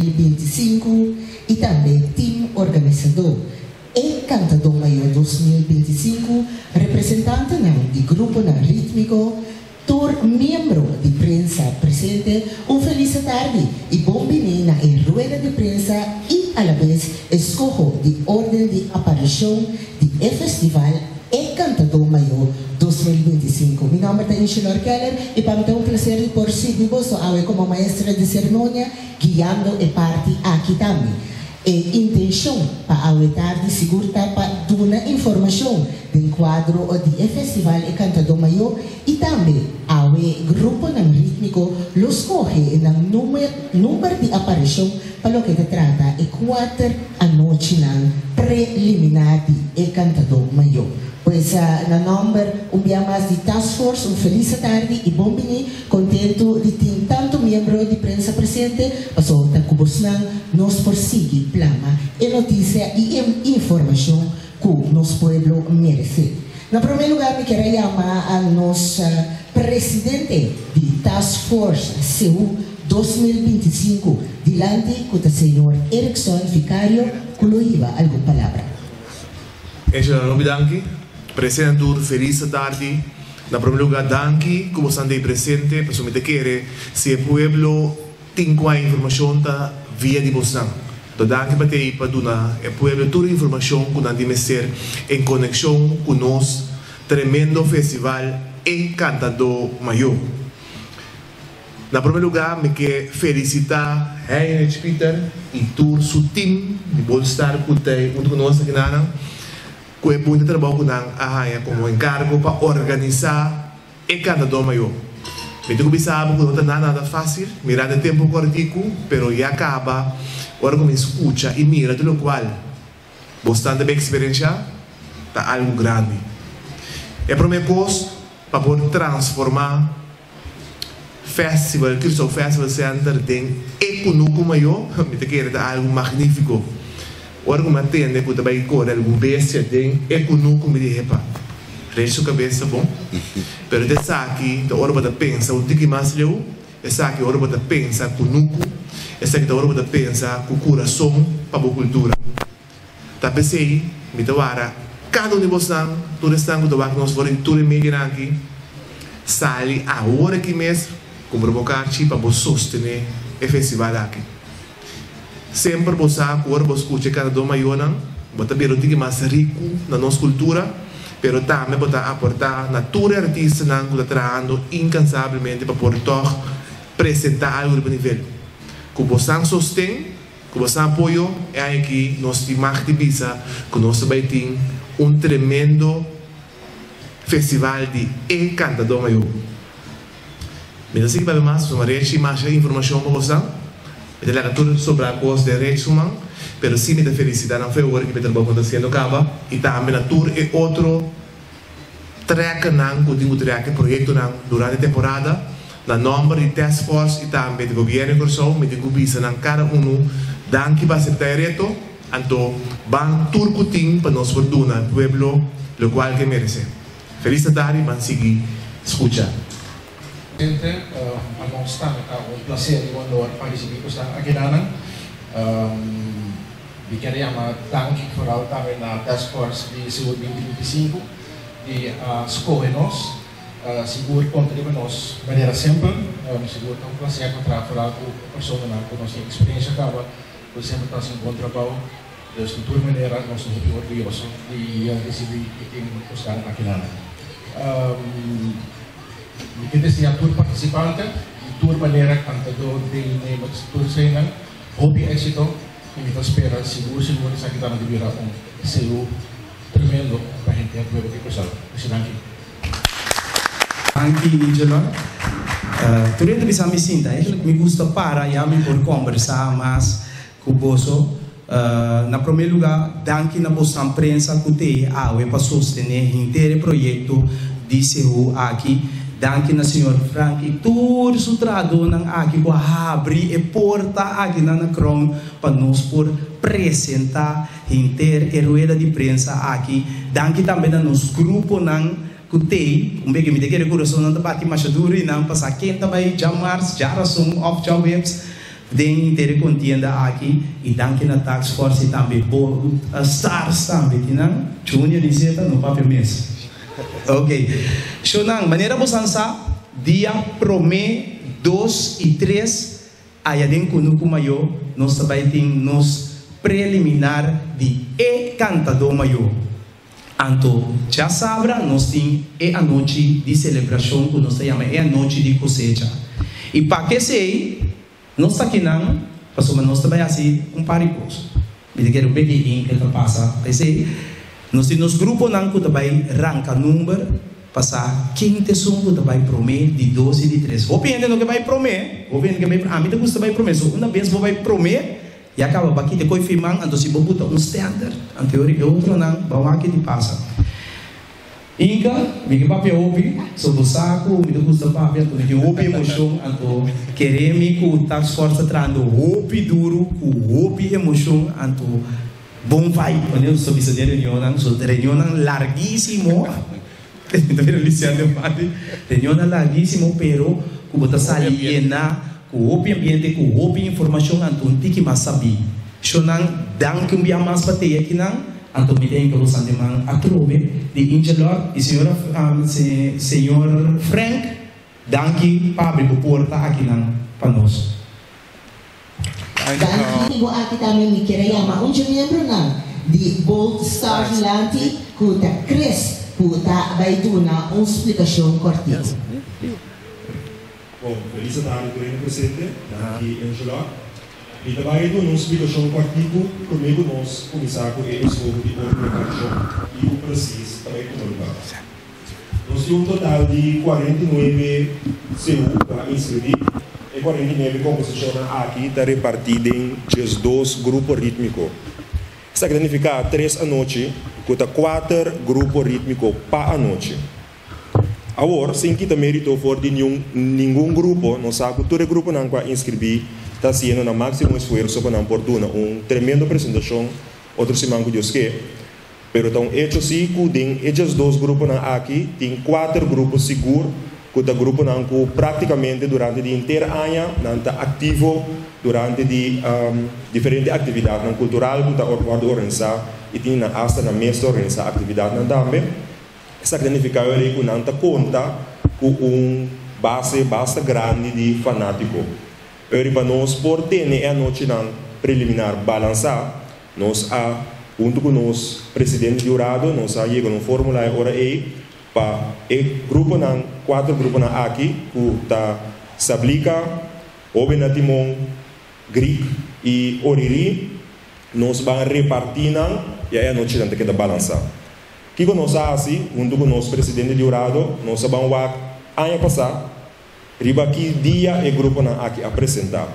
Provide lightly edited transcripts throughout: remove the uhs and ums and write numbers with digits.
2025 i tambe tim organisadó E Kantadó Mayó 2025, representantenan di gruponan rítmiko, tur miembro di prensa presente, un felis atardi i bon bini na e rueda di prensa i alabes eskoho di órden di aparishon di e festival E Kantadó Mayó 2025. Mi nòmber ta Inshelor Keller i pa mi ta un plaser di por sirbi boso awe komo maestra di seremonia guiando e parti aki tambe. E intenshon pa awe tardi sigur ta pa duna informashon den kuadro di e festival E Kantadó Mayó i tambe awe gruponan rítmiko lo skohe nan number di aparishon pa loke ta trata e kuater anochinan preliminar di E Kantadó Mayó. Pues na nòmber un bia mas di Task Force un felis atardi i bon bini. Kontentu di tin tantu miembro di prensa presente, pasobra ta ku bosnan nos por sigui plama e notisia i e informashon ku nos pueblo meresé. Na promé lugá mi kier a yama a nos presidente di Task Force Seú 2025 dilanti ku ta señor Erickson Vicario ku lo hiba algun palabra. Angela hopi danki. Presente tur felis atardi. Na prome lugar danki ku bosan ta ei presente pasobra mi ta kere si e pueblo tin kua informashon ta via di bosnan. Anto danki pa ta ei pa duna e pueblo tur informashon ku nan tin mester en konekshon ku nos tremendo festival E Kantadó Mayó. Na prome lugar mi ke felisita Heinrich Pieter y tur su team di Bolstar cu ta hunto cu nos aki nanan cu e bunita trabou cu nan a haya como encargo pa organisa e Cantador Mayor. Mi tin cu bisa bo cu no ta nada nada facil mirando e tempo cortico pero ya caba ora cu mi scucha y mira tur locual bosnan ta bay experiencia ta algo grandi. E prome cos pa por transforma Festival, Curaçao Festival Center den e kunuku mayó, mi ta kere ta algu magnífiko. Ora ku mi a tende ku ta bai kore algun bestia den e kunuku mi di hepa, Rei su kabes ta bon. Pero ta esaki ta ora bo ta pensa un tiki mas leu, esaki ora bo ta pensa kunuku, esaki ta ora bo ta pensa ku kurason pa bo kultura. Ta p'esei mi ta wara kada un di bosnan, tur esnan ku ta wak nos for di tur e medianan aki, sali awor aki mes, kumpra bo karchi pa bo sostené e festival aki. Semper bo sa ku ora bo skucha e kantadó mayornan, bo ta bira un tiki mas riku na nos kultura, pero tambe bo ta aportá na tur e artistanan ku ta trahando inkansablemente pa por tòg presentá algu riba nivel. Ku bosnan sosten, Ku boso apoyo e aña aki nos tin mag di bisa ku nos ta bai tin un tremendo festival di e kantadó mayó. Mi ta sigui papia mas pasobra Rechi masha informashon pa boso. Mi ta laga tur sobrá kos den Rechi su man, pero si mi ta felisitá nan fewor i pa e trabou ku nan ta hasiendo kaba i tambe na tur e otro Trèkernan ku tin ku trèk e proyektonan durante temporada. Na nòmber di Task Force i tambe di Gobièrnu di Kòrsou mi tin ku bisa nan kada unu danki pa aseptá e reto, anto ban tur ku tin pa nos por duna e pueblo lokual ke meresé. Felis atardi, ban sigui skucha. Presidente, pa nos tambe ta un placer i honor pa ricibi cu esnan akinan. Mi kier yama danki vooral tambe na Task Force di Sigur 2025 di a scoge nos. Sigur conta riba nos manera simpel. Sigur ta un placer pa traha vooral cu personanan cu nos tin experiencia caba, cu semper ta haci un bon trabao. Dus di tur manera nos ta hopi orguyoso di ricibi e team cu sta akinan. Mi ke desea tur participante di tur manera, cantador, deelnemers, tur eseinan, hopi exito. I mi ta spera sigur sigur esaki ta na di bira un seú tremendo pa henter pueblo di Kòrsou. Mesha danki. Danki Nigelor. Tur hende bisa mi sinta. Eigenlijk mi gusta para ya mi por kombersá mas ku boso. Na promé lugá danki na bosnan prensa ku t'ei awe pa sostené henter e proyekto di seú aki. Danki na señor Frank y tur su trahadónan aki cu a habri e porta akinan na Crown pa nos por presenta henter e rueda di prensa aki. Danki tambe na nos gruponan cu t'ey. Un beke mi ta kere cu razonnan ta bati masha duro y nan pa sa ken ta bay djamars, djarason of djaweps. Den henter e kontienda aki i danki na Task Force i tambe bo Stars tambe kinan Junior i Zeta no papia mes ok shownan manera bosan sa dia prome dos i tres aya den Kunuku Mayo nos ta bai tin nos preliminar di e kantadó mayo anto djasabra nos tin e anochi di selebrashon ku nos ta yama e anochi di kosecha i pa kesei Nos ta kinan pasobra nos ta bai hasi un par di kos. Mi ta kere un beki Inke ta pasa pa esei. Nos tin nos gruponan ku ta bai ranka number pa sa ken ta esun ku ta bai promé, di dos i di tres. Hopi hende no ke bai promé, hopi hende ke bai ami ta gusta bai promé. So una bes bo bai promé ya kaba bo a kita koi firman anto si bo buta un standard anto e otronan bo a wak ke di pasa. Inka, mi ke papia hopi, so bo sa ku mi ta gusta papia, anto mi tin hopi emoshon, anto kere mi ku Task Force ta trahando hopi duru ku hopi emoshon, anto bon vibe, manera nos ta bisa den reunionnan, so reunionnan largisimo, mi ta mira Lucian den parti, reunionnan largisimo pero ku bo ta sali yena ku hopi ambiente, ku hopi informashon, anto un tiki mas sabí. Shonnan, danki un bia mas pa tei akinan. Anto mi ta hinka bo santiman atrobe di Ingelot i señora señor Frank danki pa abri bo porta akinan pa nos. Danki bo aki tambe mi kier a yama un dje miembronan di Bold Star Dilanti ku ta Chris ku ta bai duna un splikashon kòrtiku. Bon, felis atardi tur hende presente. Danki Angelot. Mi ta bai duna un splikashon kòrtiku promé ku nos kuminsá ku e eskoho di orden repartishon i ku presis ta bai tuma lugá. Nos tin un total di 49 seú ku a inskribí. E 49 komposishonnan aki ta repartí den 12 grupo rítmiko. Esaki ta nifiká tres anochi ku ta kuater grupo rítmiko pa anochi. Awor, sin kita mérito for di niun ningun grupo, nos sa ku tur e gruponan ku a inskribí ta hasiendo nan máksimo esfuerso pa nan por duna un tremendo presentashon otro siman ku Dios ke. Pero ta un echo sí ku den e 12 gruponan aki tin kuater grupo sigur ku ta gruponan ku práktikamente durante di henter aña nan ta aktivo durante di diferente aktividatnan kultural ku ta wòrdu organisá i tin nan asta nan mes ta organisá aktividatnan tambe. Esaki ta nifiká wèl ku nan ta konta ku un base basta grandi di fanátiko. Ori pa nos por tene e anochinan preliminar balansá, nos a, huntu ku nos presidente di hurado, nos a yega na un fórmula e ora ei pa e gruponan, kuater gruponan aki ku ta Sablika, Hóben na Timon, Greek i Oriri, nos ban repartí nan i e anochinan ta keda balansá. Kiko nos a hasi huntu ku nos presidente di hurado? Nos a ban wak aña pasá riba ki dia e gruponan aki a presentá.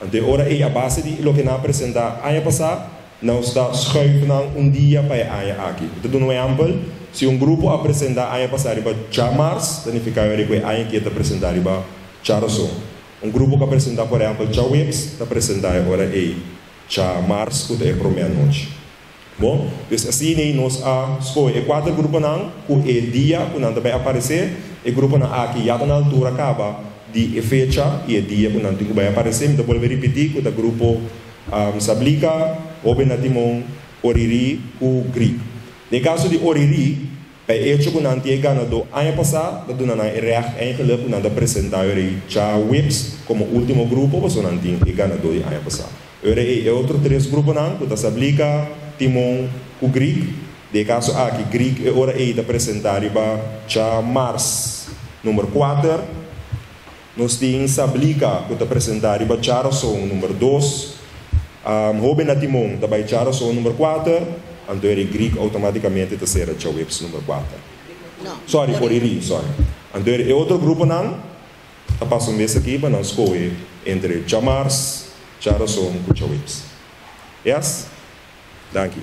Anto e ora ei a base di loke nan a presentá aña pasá, nos ta schuif nan un dia pa e aña aki. Mi ta duna un ehèmpel, si un grupo a presentá aña pasá riba djamars, ta nifiká ku e aña aki e ta presentá riba djarason. Un grupo ku a presentá por ehèmpel djaweps, ta presentá e ora ei djamars ku ta e promé anochi. Bon, dus asina ei nos a skohe e kuater gruponan ku e dia ku nan ta bai aparesé. E gruponan aki ya ta na altura kaba di e fecha i e dia ku nan tin ku bai aparesé. Mi ta bolbe ripití ku ta grupo Sablika, Hoben na Timon, Oriri ku Greek. Den e kaso di Oriri, pa e echo ku nan tin e ganadó aña pasá, ta duna nan e règt eigenlik ku nan ta presentá ora ei djaweps komo último grupo pasobra nan tin e ganadó di aña pasá. Ora ei e otro tres gruponan ku ta Sablika, Timon ku Greek, den e kaso aki Greek e ora ei ta presentá riba djamars number kuater. Nos tin Sablika ku ta presentá riba djarason number dos. Hoben na Timon ta bai djarason number kuater, anto ora ei Greek outomátikamente ta sera djaweps number kuater. Sorry, Oriri, sorry. Anto ora e otro gruponan. Ta pasa un bes aki pa nan skohe entre djamars, djarason ku djaweps. Yes? Danki.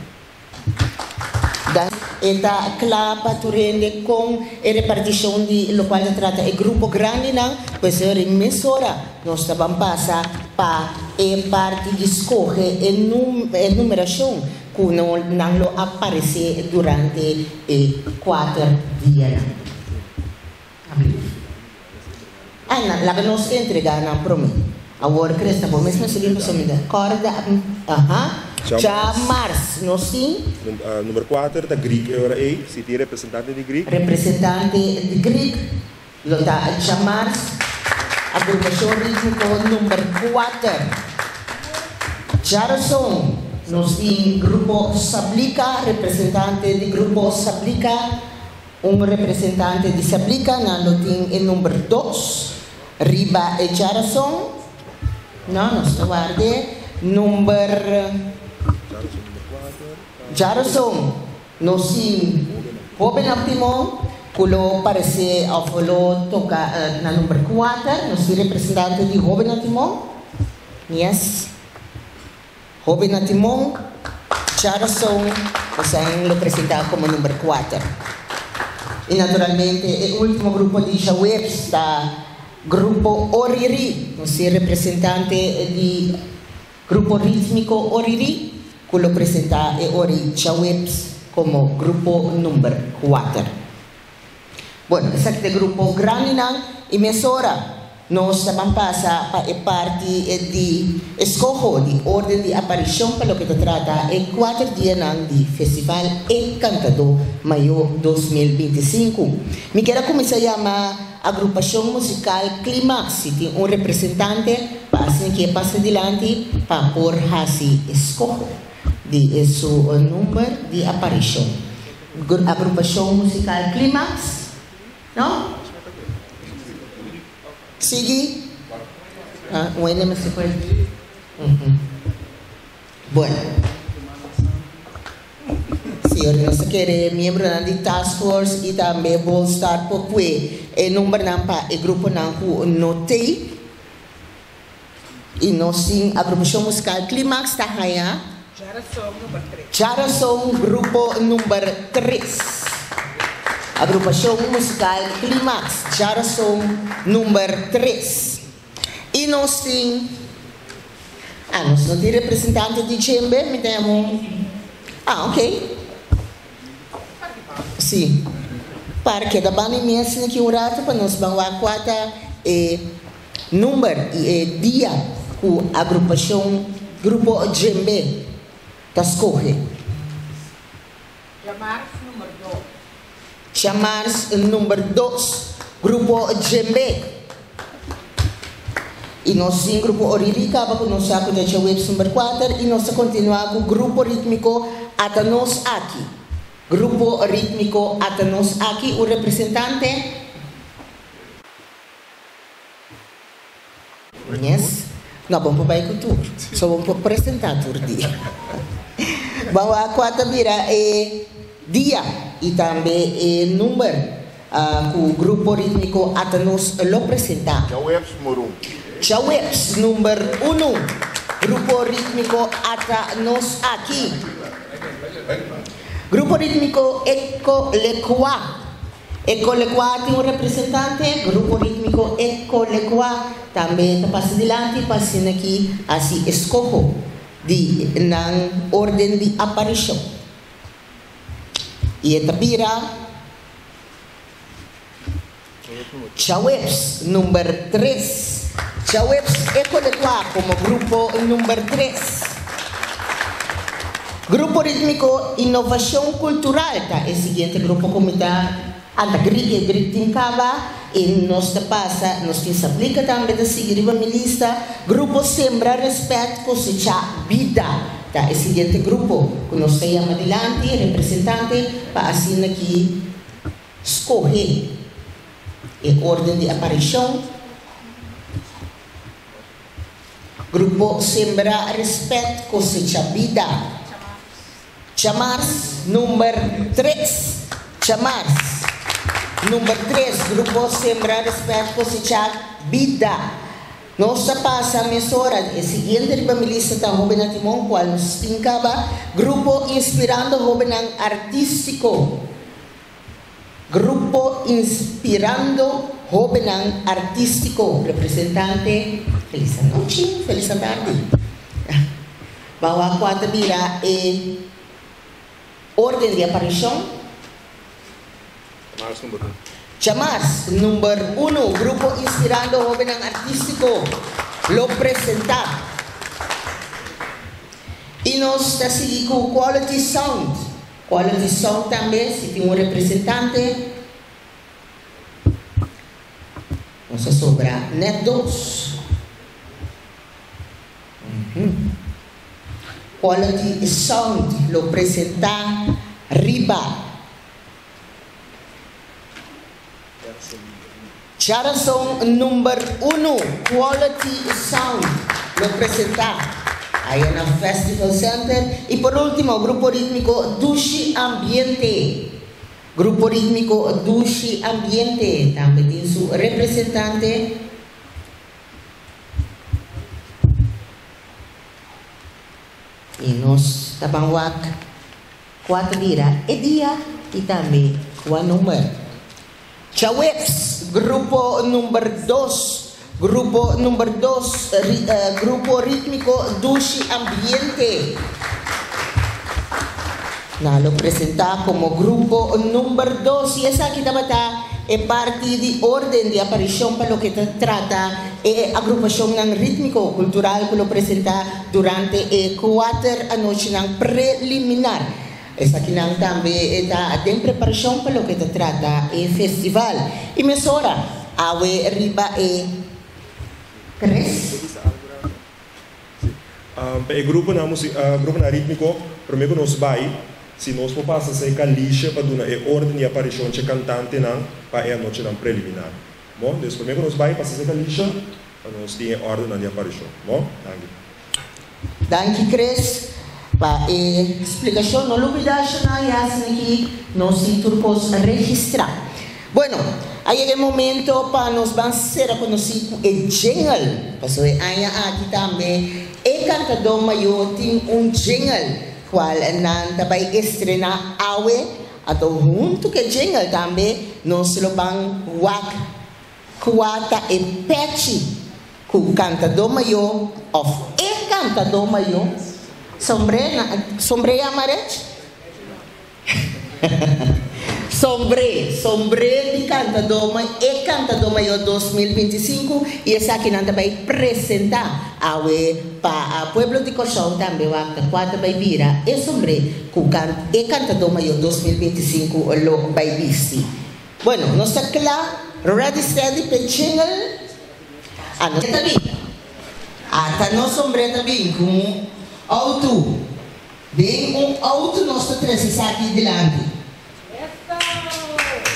Dan e ta kla pa tur hende kon e repartishon di lokual ta trata e grupo grandinan, pues e mesora nos ta ban pasa pa e parti di skohe e numerashon ku nan lo aparesé durante e kuater dianan. Amen. Laga nos entregá nan promé. Awor Cresta bo mes mester bin pasobra mi ta corda aha djamars nos tin. Number kuater ta Greek e ora ei si tin representante di Greek. Representante di Greek lo ta djamars Agrupashon Ritmiko number kuater. Djarason nos tin Grupo Sablika representante di Grupo Sablika un representante di Sablika nan lo tin e number dos. Riba e djarason, no, nos ta ward'e number djarason, nos tin hoben op timon ku lo paresé òf lo toka na number kuater, nos tin representante di hoben na timon, yes, hoben na timon, djarason, esei lo presentá komo number kuater. I naturalmente e ultimo grupo di djaweps ta Grupo Oriri. Nos tin representante di Grupo Ritmiko Oriri ku lo presentá e ori djaweps komo grupo number kuater. Bueno, esaki ta e grupo grandinan i mesora nos ta ban pasa pa e parti di eskoho di orden di aparishon pa loke ta trata e kuater dianan di Festival E Kantadó Mayó 2025. Mi kier a kuminsá yama Agrupashon Musikal Klimax si tin un representante pa asina ke pasa dilanti pa por hasi eskoho di su number di aparishon. Agrupashon Musikal Klimax, no? Sigui? Ah, un hende mester por. Bueno. Si, ora nos ta kere miembronan di Task Force i tambe Bolstart por pue e numbernan pa e gruponan ku no tei. I nos tin Agrupashon Musikal Klimax ta haña. Djarason number tres. Djarason grupo number tres. Agrupashon Musikal Klimax, djarason number tres. I nos tin, ah nos no tin representante di djembe, mi ta yama un, ah ok. Si. Parke ta banda i mes aki un rato pa nos ban wak kua ta e. Number i e dia ku agrupashon Grupo Djembe ta skohe. Djamars number dos. Djamars number dos, Grupo Djembe. I nos tin Grupo Oriri kaba ku nos sa ku ta djaweps number kuater i nos ta kontinuá ku Grupo Ritmiko Ata Nos Aki. Grupo Ritmiko Ata Nos Aki un representante. Yes. No, bon por bai ku tur. So bon por presentá tur dia. Bon wak kua ta bira e dia i tambe e number ku Grupo Ritmiko Atanos lo presentá. Djaweps number un. Djaweps number unu, Grupo Ritmiko Atanos aki. Grupo Ritmiko Eko Lekua. Ekolekua tin un representante, Grupo Ritmiko Ekolekua tambe ta pasa dilanti pa asina ki hasi eskoho di nan orden di aparishon. I e ta bira djaweps number tres. Djaweps Ekolekua komo grupo number tres. Grupo Ritmiko Inovashon Kultural ta e siguiente grupo ku mi ta anta Grik e Grik tin kaba i nos ta pasa nos tin Sablika tambe ta sigui riba mi lista. Grupo Sembra Respet Kosechá Bida ta e siguiente grupo ku nos ta yama dilanti representante pa asina ki skohe e orden di aparishon. Grupo Sembra Respet Cosecha Bida. Djamars number tres Djamars number tres Grupo Sembra Respet Cosecha Bida. Nos ta pasa mesora e siguiente riba mi lista ta Hobennan Timon cual nos tin caba Grupo Inspirando Hobennan Artistico. Grupo Inspirando Hobennan Artístiko representante Felis anochi, felis atardi. Bao a kua ta bira e orden di aparishon. Djamars number unu. Djamars number unu, Grupo Inspirando Hobennan Artístiko. lo presentá. I nos ta sigui ku Quality Sound. Quality Sound tambe si tin un representante. Nos a sobra net dos. Quality Sound lo presentá riba Djarason number unu, Quality Sound lo presentá aya na Festival Center i por último Grupo Rítmiko Dushi Ambiente. Grupo Rítmiko Dushi Ambiente tambe tin su representante. I nos ta ban wak kua ta bira e dia i tambe kua number. Djaweps, grupo number dos, grupo number dos, grupo rítmiko Dushi Ambiente. Nan lo presentá komo grupo number dos i esaki tabata e parti di orden di aparishon pa loke ta trata e agrupashonnan rítmiko kultural ku lo presentá durante e kuater anochinan preliminar. Esakinan tambe ta den preparashon pa loke ta trata e festival. I mesora awe riba e tres. Pa e gruponan gruponan rítmiko, promé ku nos bai, si nos por pasa serka Lisha pa duna e órden di aparishon dje kantantenan pa e anochinan preliminar. Bon, dus promé ku nos bai, pasa serka Lisha pa nos tin e órdennan di aparishon. Bon, danki. Danki Chris pa e splikashon. No lubida Shana y Asniki nos tin tur kos registrá. Bueno, a yega e momento pa nos ban sera konosí ku e jingle. Pasobra e aña aki tambe e kantadó mayó tin un jingle kual nan ta bai estrená awe. Anto huntu ku e jingle tambe nos lo ban wak Kua ta e pechi ku kantadó mayó òf e kantadó mayó sombré na sombré yama rech? Sombré, sombré di kantadó ma e kantadó mayó 2025 i esakinan ta bai presentá awe pa pueblo di Kòrsou tambe wak ta kua ta bai bira e sombré ku kan e kantadó mayó 2025 lo bai bisti. Bueno, nos ta kla, ready steady p'e jingle. A nos ta bin. Ata nos hombre ta bin ku un auto. Den un auto nos ta trese esaki dilanti.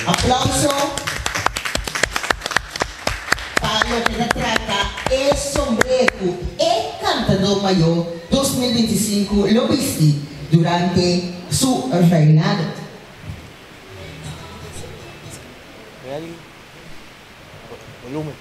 Aplauso pa loke ta trata e sombre ku e kantadó mayó 2025 lo bisti durante su reinado. Ready? Volumen.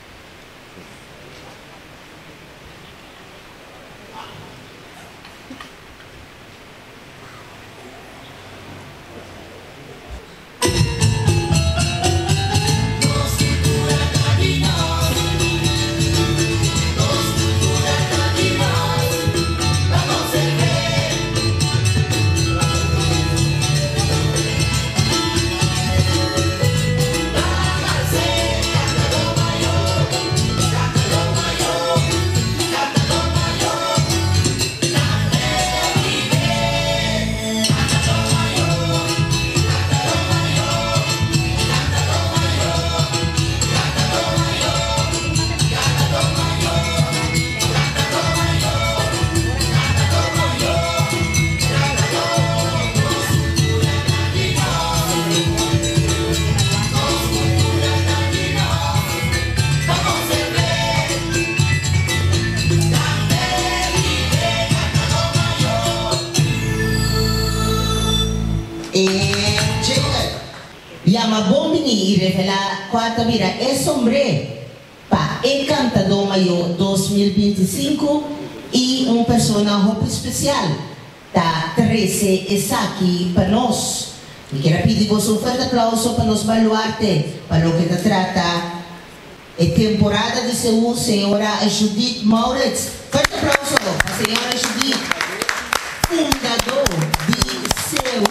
E jingle yama Bon Bini i revelá kua ta bira e sombré pa e Kantadó Mayó 2025 i un persona hopi spesial ta trese esaki pa nos. Mi kier a pidi boso un fuerte aplauso pa nos baluarte pa loke ta trata e temporada di Seú, señora Judith Maurits. Fuerte aplauso pa señora Judith, fundadó di Seú.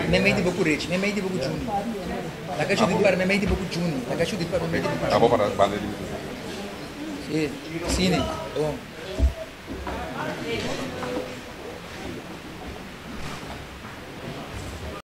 Memei di bo ku Rich, memei di bo ku Juni. Laga Judith para memei di bo ku Juni. Laga Judith para memei di bo ku Juni. Abo para banda di Sí, sine. Bon.